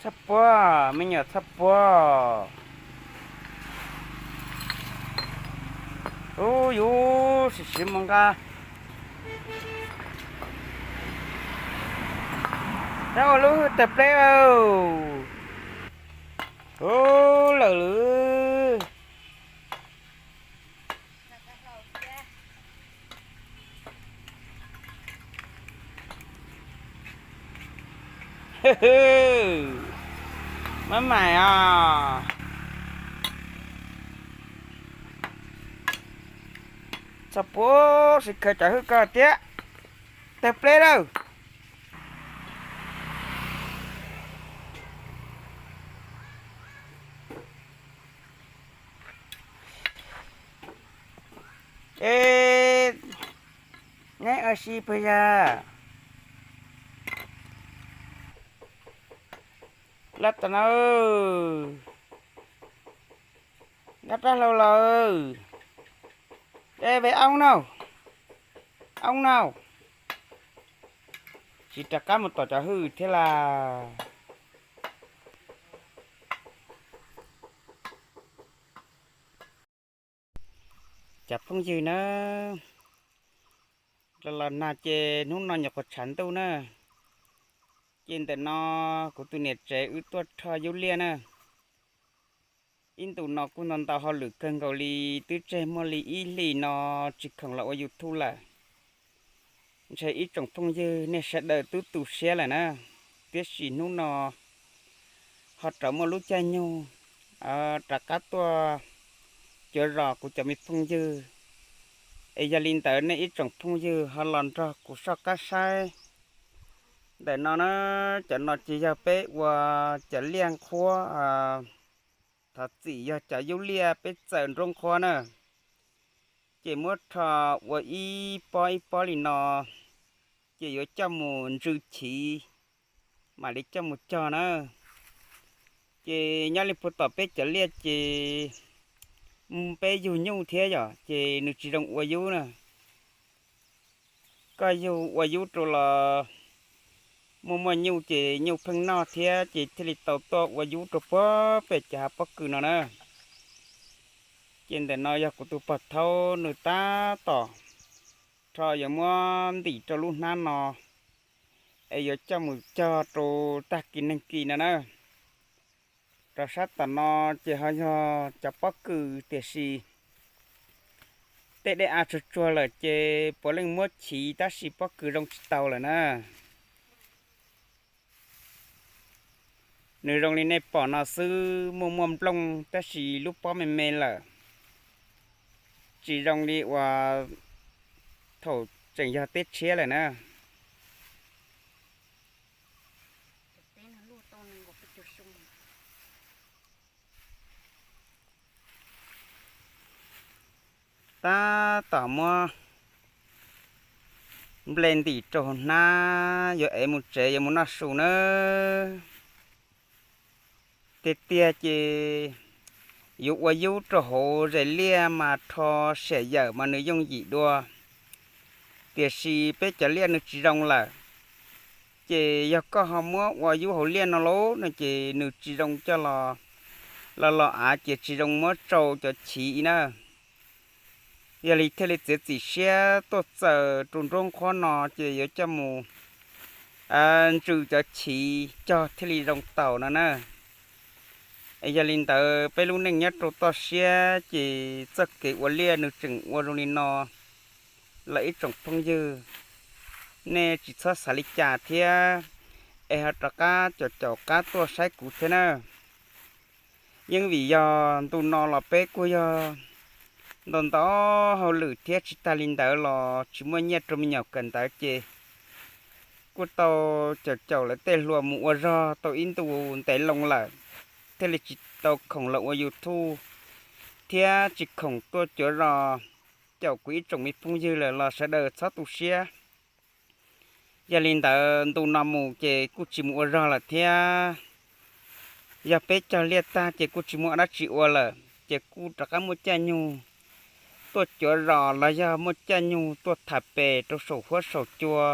Txhob puag, me nyuam txhob puag. Ub, yus sim siv mus nqa. Rov ua lub tawg pleb. Ub, lawm lawm. Mab maim os. Txhob puag, sim khaws cov hwj koj thiab. Tawg pleb lawm. Es neb ua si puas yog? Los tom no, nyob rab hlau lawm. Es ve oob no, oob no. Tsis rov qab mus tom cov hwj thiab las. Cov phooj ywg na, los los nag ces hnub no nyuam qhuav tshav ntuj na, ces ntawm no kuv tus niam tsev wb tuaj rho yub liaj na. Ib ntus no kuj ntau ntau hauj lwm kawg nkaus li, twb tseg muaj li ib hlis no tsis khoom los ua YouTube lawm. Ntshe ib tsoom phooj ywg nej sawv daws twb tu siab lawm na, tiam sis hnub no ho rov muaj lub caij nyoog rov qab tuaj cuav zos kuv cov me phooj ywg. Es yog li ntawd nej ib tsoom phooj ywg ho los nrog kuv soj qab saib. Ntawm no na, cov no ces yog peb ua cov liaj nqhuab, thov txim yog cov yub liaj peb txawm nruab nqhuab na. Ces muab rho ua ib pob ib pob li no, ces yuav coj mus ntsw chiv, mam li coj mus cog na. Ces nyob li puag tom peb cov liaj ces peb yug nyuj thiab yom, ces nws tsis zoo ua yub na. Koj yug ua yub rau los muaj muaj nyuj ces nyuj pheej noj thiab ces thiaj li tau tuaj ua yub rau puag pem cov hav pob kws no na. Ces ntawm no yog kuv tus pog thaub nws tab tom rho yuav muab ntim rau lub hnab no, es yuav coj mus cog rau tag kis neeg kis no na. Rau sab tom no ces ho yog cov pob kws tiam sis tej dej av tsuag tsuag lawm ces puav leej muab chiv tab sis pob kws zoo tsis tau lawm na. Nws zoo li nej pom no xwb, muaj muaj nplooj tab sis lub pob me me lawm, tsis zoo li uas thaum tseem yog teb tshiab lawm na. Tab tom muab nplej ntim rau hauv hnab yuav ev mus tsev yuav mus noj su nawb. Tiag tiag ces yuav ua yub rau hauv zes liaj mas rho siam yawm mas nws yooj yim dua, tiam sis peb cov liaj nws tsis zoo lawm. Ces yog koj ho muab ua yub hauv liaj no lauj no ces nws tsis zoo coj los, los los av ces tsis zoo muab tsau cov chiv na. Yog li thiaj li txiav txim siab tuaj txaws rau nruab nqhuab no ces yuav coj mus ntsw cov chiv cog thiaj li zoo taus no na. Es yog li ntawd peb lub neej nyob rau toj siab ces txoj kev ua liaj nws tseem ua zoo li no los ib tsoom phooj ywg, nej tsis txhob xav li cas thiab, es ho rov qab caum caum qab tuaj saib kuv thiab na. Yeej vim yog ntu no los peb kuj yog ntau ntau hauj lwm thiab tsis tag li ntawd los tsis muaj nyiaj rau me nyuam kawm ntawv ces kuj tau caum caum lawv tej hluas mus ua zog tau ib ntus ntev loo lawm, thiaj li tsis tau khoom los ua YouTube thiab tsis khoom tuaj cuav zos caum kuv ib tsoom me phooj ywg lawm los sawv daws txhob tu siab. Yog li ntawd ntu no mus ces kuj tsis mus ua zog lawm thiab. Yog peb cog liaj tag ces kuj tsis muaj dab tsi ua lawm ces kuj rov qab muaj caij nyoog tuaj cuav zos los yog muaj caij nyoog tuaj tham pem rau saum huab saum cua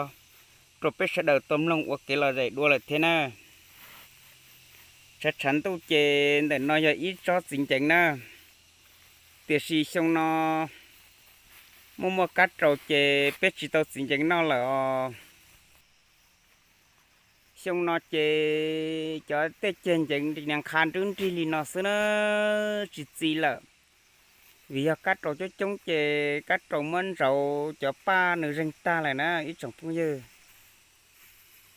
rau peb sawv daws tau mloog ua kev lom zem dua lawm thiab na. Tshav tshav ntuj ces ntawm no yog ib tsob txiv ncees na, tiam sis xyoo no muaj muaj kab raus ces peb tsis tau txiv ncees noj lawm os. Xyoo no ces cov tej ceg ncees nias nqha nrub nrig li no xwb na, tsis txi lawm. Vim yog kab raus coob coob ces kab raus muab ntsauv cov paj nws zeeg tag lawm na ib tsoom phooj ywg.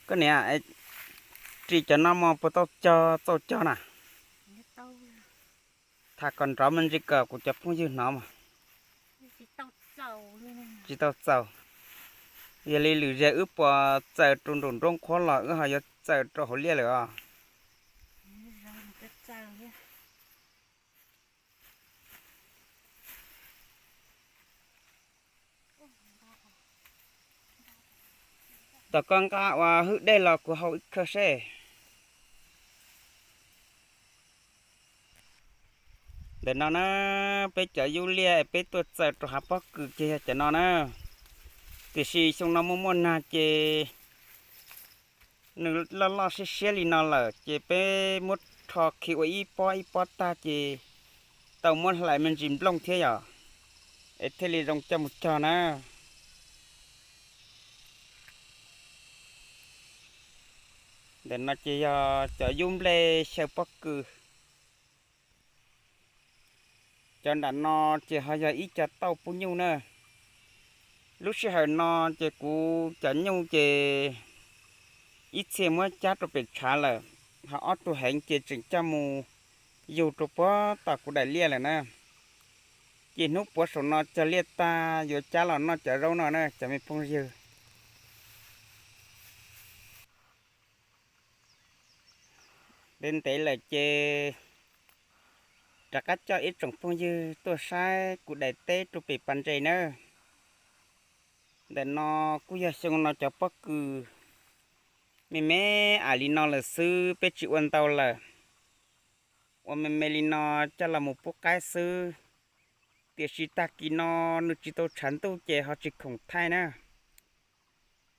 Koj niam, ris cov no mos puas tau cog, txaus cog na? Tham kom nrov me ntsis kom kuv cov phooj ywg hnov mas. Tsis tau txaus. Yog li lwm zaus wb puas txaws rau nraum nruab nqhuab los wb ho yuav txaws rau hauv liaj lawm os. Tom koj nqa ua hwj dej los kuv hau ib khawv seb. Ntawm no na, peb cov yub liaj peb tuaj txaws rau hav pob kws ces yog cov no na. Tiam sis xyoo no muaj muaj nag ces nws loj loj siab siab li no lawm ces peb muab rho khi ua ib pob ib pob tag ces tau muab hlais me ntsis nplooj thiab yom, es thiaj li zoo coj mus cog na. Ntawm no ces yog cov yub nplej xyaw pob kws. Cov nram no ces ho yog ib co tauj pub nyuj na. Lub sij hawm no ces kuv cov nyuj ces ib txhia muab cab rau pem tshav lawm, ho ob tug heev ces tseem coj mus yug rau puag tom kuv daim liaj lawm na. Ces hnub puav saum no cog liaj tag yuav cab los noj cov zaub no na cov me phooj ywg. Ntev ntev lawm ces rov qab coj ib tsoom phooj ywg tuaj saib kuv daim teb rau pem pas ntses nawb. Ntawm no kuj yog xyoo no cov pob kws me me ais li no lawm xwb, peb tsis ua ntau lawm. Ua me me li no coj los mus pub qaib xwb, tiam sis tag kis no nws tsis tau tshav ntuj ces ho tsis khoom thaij na.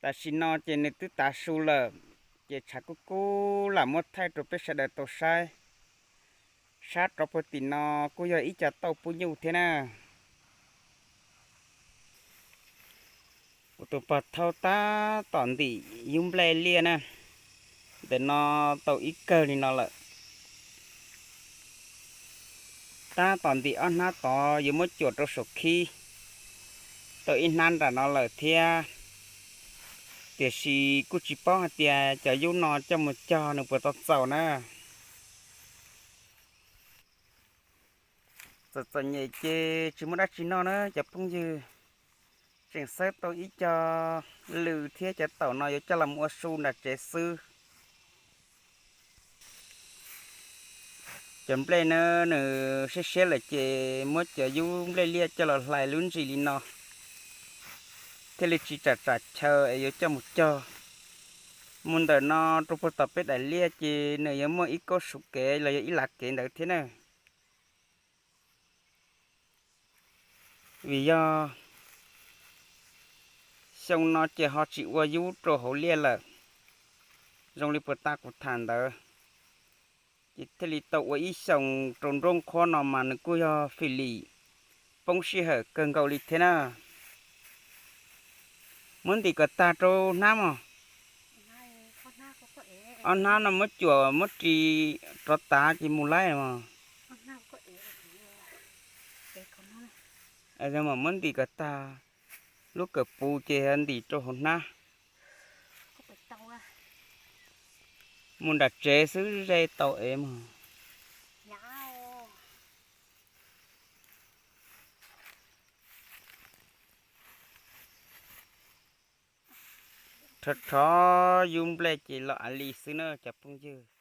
Tam sim no ces nws twb tav su lawm, ces tshav kub kub lam muab thaij rau peb sawv daws tau saib. Sab rov puag tim no kuj yog ib co tauj pub nyuj thiab na. Kuv tus pog thaub tab tom ntim yub nplej liaj na, ntawm no tau ib kawg li no lawm. Tab tom ntim ob hnab tod yuav muab cuam rau saum khib, tau ib hnab nram no lawm thiab. Tiam sis kuj tsis paub hais tias cov yub no coj mus cog nws puas tau txaus na. Txom txom nyem ces tsis muaj dab tsi noj na cov phooj ywg. Tseem xawb tau ib co lws thiab cov taum no yuav coj los mus ua su nram tsev xwb. Cov nplej na nws siab siab lawm ces muab cov yub nplej liaj coj los hlais lub ntsis li no, thiaj li tsis tsam tsam chaw es yuav coj mus cog. Mus ntawm no rau puag tom peb daim liaj ces nws yuav muaj ib kauj su kev los yog ib lav kev ntawd thiab na. Vim yog xyoo no ces ho tsis ua yub rau hauv liaj lawm, zoo li puag ta kuv tham ntawd, ces thiaj li tau ua ib xyoos rau nruab nqhuab no mas nws kuj yog fim lim poob sij hawm kawg nkaus li thiab na. Muab ntim kom tag rau hnab mog. Ob hnab no muab cuam muab ris rov tav ces mus laij mog. Muab ntim kom tag, lub kawm puv ces ntim rau hauv hnab. Mus nram tsev xwb ze tau ev mog. Rho rho yub nplej ces los av li xwb na cov phooj ywg.